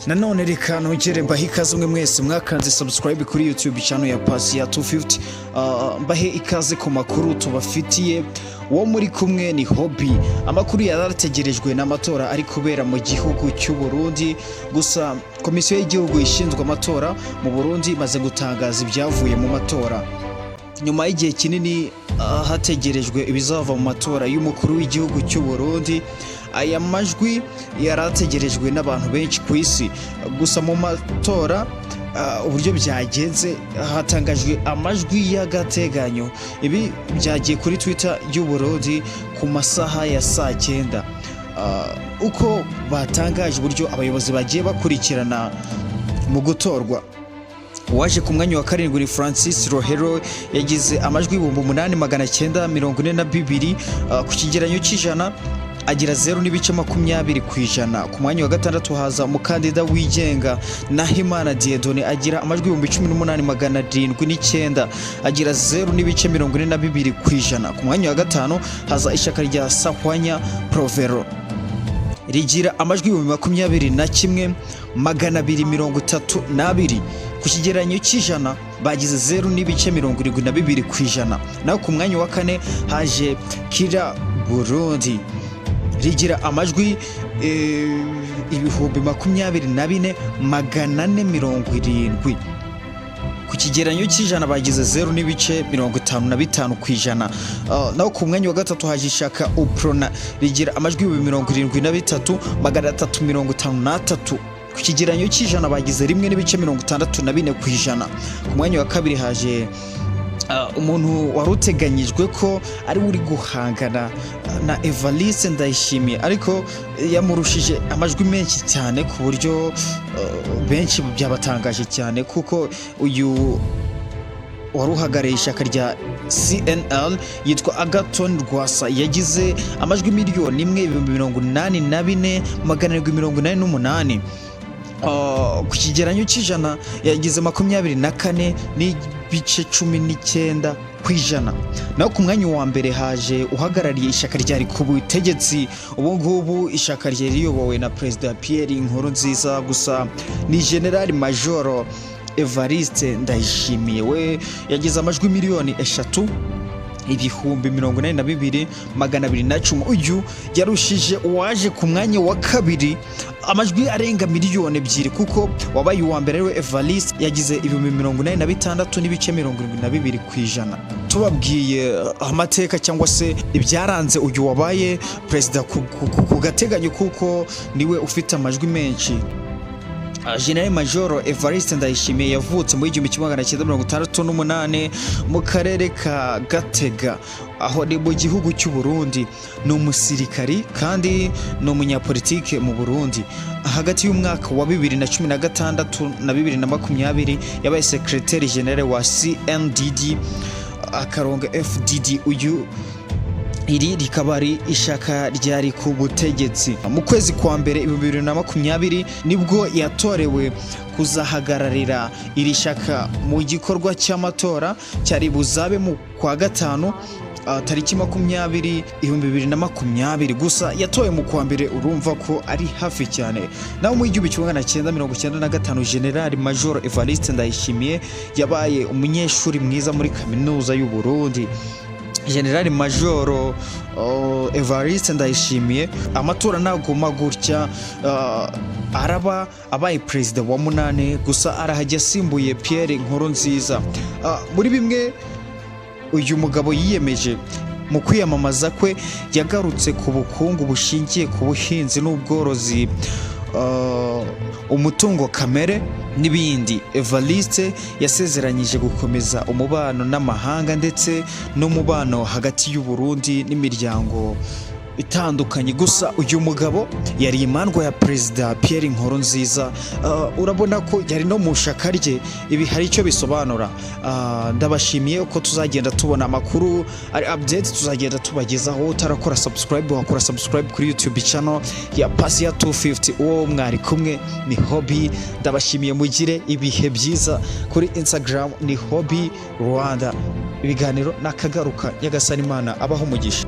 Nanone reka nongere mbahe ikaze umwe mwese mwakanze subscribe kuri YouTube channel ya Pasi ya 250. Mbahe ikaze ku makuru tubafitiye. Uwo muri kumwe ni Hobby. Amakuru yarategerejwe n'amatora ari kubera mu gihugu cy'u Burundi. Gusa komisiyo y'igihugu ishinzwe amatora mu Burundi imaze gutangaza ibyavuye mu matora nyuma y'igihe kinini hategerejwe ibizava mu matora y'umukuru w'igihugu cy'u Burundi. Aya majwi yari ategerejwe n'abantu benshi ku isi. Gusa mu matora, uburyo byagenze, hatangajwe amajwi y'agateganyo. Ibi byagiye kuri Twitter y'u Burundi ku masaha ya saa 9. Uko batangaje uburyo abayobozi bagiye bakurikirana mu gutorwa: uwaje ku mwanya wa karindwi ni Francis Rohero, yagize amajwi 8942, ku kigeranyo cy'ijana agira 0.20%. Ku mwanya wa gatandatu haza umukandida wigenga Nahimana Dieudonné, agira amajwi 18,709, agira 0.42%. Ku mwanya wa gatanu haza ishyaka rya Sahwanya Provero, rigira amajwi 21,232, ku kigereranyo cy'ijana bagize 0.72%. Naho ku mwanya wa kane haje Kira Burundi, rigira amajwi 24,470, ku kigereranyo cy'ijana bagize 0.55%. Naho ku mwanya wa gatatu haje ishyaka Uprona, rigira amajwi 73,353, ku kigereranyo cy'ijana bagize 1.64%. Ku mwanya wa kabiri haje umuntu wari uteganyijwe ko ari we uri guhangana na Evariste Ndayishimiye, ariko yamurushije amajwi menshi cyane ku buryo benshi byabatangaje cyane, kuko uyu wari uhagarariye ishyaka rya CNL yitwa Agathon Rwasa, yagize amajwi 1,084,788. Ku kigeranyo cy'ijana yagize 24.19%. Naho ku mwanya wa mbere haje uhagarariye ishyaka ryari ku butegetsi ubu ngubu, ishyaka ryari riyobowe na Perezida Pierre Nkurunziza, gusa ni General Majoro Evariste Ndayishimiye. We yagize amajwi 3,082,210. Uyu yarushije uwaje ku mwanya wa kabiri amajwi arenga 2 miliyoni, kuko wabaye uwa mbere ariwe Evariste yagize 86.72%. Tubabwiye amateka cyangwa se ibyaranze uyu wabaye perezida ku gateganyo, kuko niwe ufite amajwi menshi. General Major Evariste Ndayishimiye yavutse muri 1968 mu karere ka Gatega, aho ni mu gihugu cy'u Burundi. Ni umusirikari kandi ni umunyapolitike mu Burundi. Hagati y'umwaka wa 2016 na 2020 yabaye secrétaire général wa CNDD akarongo FDD, uyu iri rikaba ari ishyaka ryari ku butegetsi. Mu kwezi kwa mbere 2020 nibwo yatorewe kuzahagararira iri shyaka mu gikorwa cy'amatora cyari buzabe mu kwa gatanu, tariki 20 2020. Gusa yatowe mu kwa mbere, urumva ko ari hafi cyane. Naho mu 1995 General Major Evariste Ndayishimiye yabaye umunyeshuri mwiza muri Kaminuza y'u Burundi. General Major Evariste Ndayishimiye, amatora naguma gutya, araba abaye perezida wa munane. Gusa arahajya asimbuye Pierre Nkurunziza. Muri bimwe uyu mugabo yiyemeje mu kwiyamamaza kwe, yagarutse ku bukungu bushingiye ku buhinzi n'ubworozi, umutungo kamere n'ibindi. Evariste yasezeranyije gukomeza umubano n'amahanga ndetse n'umubano hagati y'u Burundi n'imiryango itandukanye. Gusa uyu mugabo yari imandwa ya Perezida Pierre Nkurunziza. Urabona ko yari no mu shaka rye. Ibi hari icyo bisobanura. Ndabashimiye uko tuzagenda tubona amakuru ari update, tuzagenda tubagezaho. Utarakora subscribe, wakora subscribe kuri YouTube channel ya Pasi ya 250. Uwo mwari kumwe ni Hobby. Ndabashimiye, mugire ibihe byiza. Kuri Instagram ni Hobby Rwanda. Ibiganiro nakagaruka. Nyagasani Imana abaho umugisha.